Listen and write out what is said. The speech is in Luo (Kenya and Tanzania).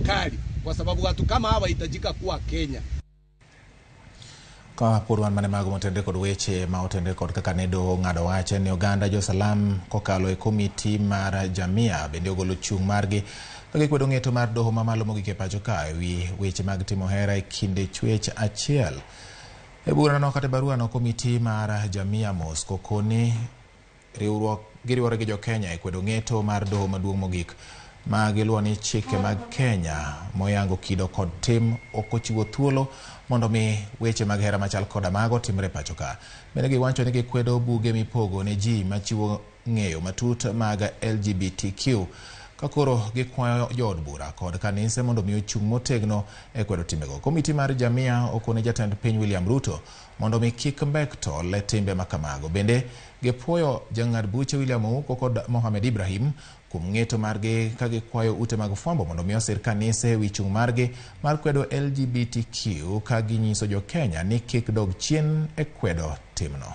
serikali, kwa sababu watu kama hawa hitajika kuwa Kenya. Ka pod wan mana mago motenore kod weche ma otenore kod kaka ne doho ng'ado wach ni oganda jo-Salam kokalo e komiti mar Jamia bende ogolo chung' margi ka gikwedo ng'eto mar doho mamalo mogik e pacho ka e wi weche mag timo hera e kinde chwech achiel. E burano kata e baruano komiti mar Jamia Mosque okoni riwruok giriwore gi jo-Kenya e kwedo ng'eto mar doho maduong' mogik ma giluwo ni chike mag Kenya moyango kido kod tim ok ochiwo thuolo mondo mi weche mag hera machal koda mago timre e pacho ka. Bende giwacho ni gikwedo buge mipogo ne ji machiwo ng'eyo matut mag LGBTQ ka koro gikwayo jood bura kod kanise mondo mi ochung' motegno e kwedo timbego. Komiti mar Jamia okone jatend piny William Ruto mondo mi kik mbek tol e timbe makamago. Bende gipuoyo jang'ad buche William Ouko kod Mohamed Ibrahim kuom ng'eto margi ka gikwayo ute mag fwambo mondo mi osir kanise ewi chung' margi mar kwedo LGBTQ ka ginyiso jo Kenya ni kik dog chien e kwedo timno.